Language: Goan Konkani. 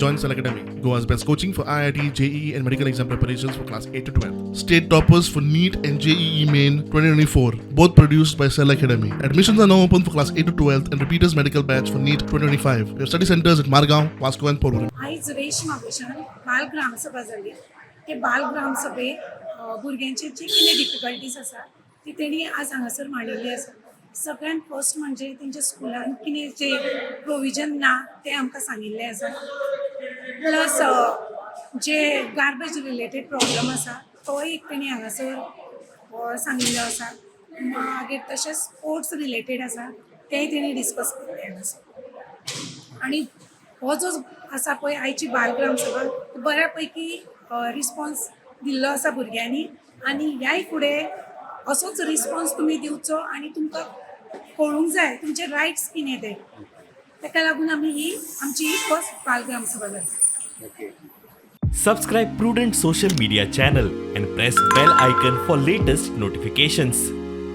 Join Cell Academy, Goa's best coaching for IIT, JEE, and medical exam preparations for class 8 to 12. State toppers for NEET and JEE Main 2024, both produced by Cell Academy. Admissions are now open for class 8 to 12 and repeaters medical batch for NEET 2025. We have study centers at Margao, Vasco, and Porvorim. आयज रेश म्हापशान बाल ग्रामसभा जाली. ते बाल ग्रामसभेक भुरग्यांचे जे कितें डिफिकल्टीज आसा ती तेणी आज हांगासर मांडिल्ली आसा. सगळ्यात फर्स्ट म्हणजे तेंच्या स्कुलान कितें जे प्रोविजन ना तें आमकां सांगिल्लें आसा. प्लस जे गार्बेज रिलेटेड प्रॉब्लम आसा तोय एक तेणी हांगासर सांगिल्लो आसा. मागीर तशेंच स्पोर्ट्स रिलेटेड आसा तेंय तेणी डिस्कस केल्लें हांगासर. आनी हो जो आसा पळय आयची बालग्राम सभा, बऱ्या पैकी रिस्पॉन्स दिल्लो आसा भुरग्यांनी आनी ह्याय फुडें असोच रिस्पॉन्स तुमी दिवचो आनी तुमकां कळूंक जाय तुमचे रायट्स कितें ते. ताका लागून आमी ही आमची ही फर्स्ट बालग्राम सभा जाली. Subscribe Prudent Social Media channel and press bell icon for latest notifications.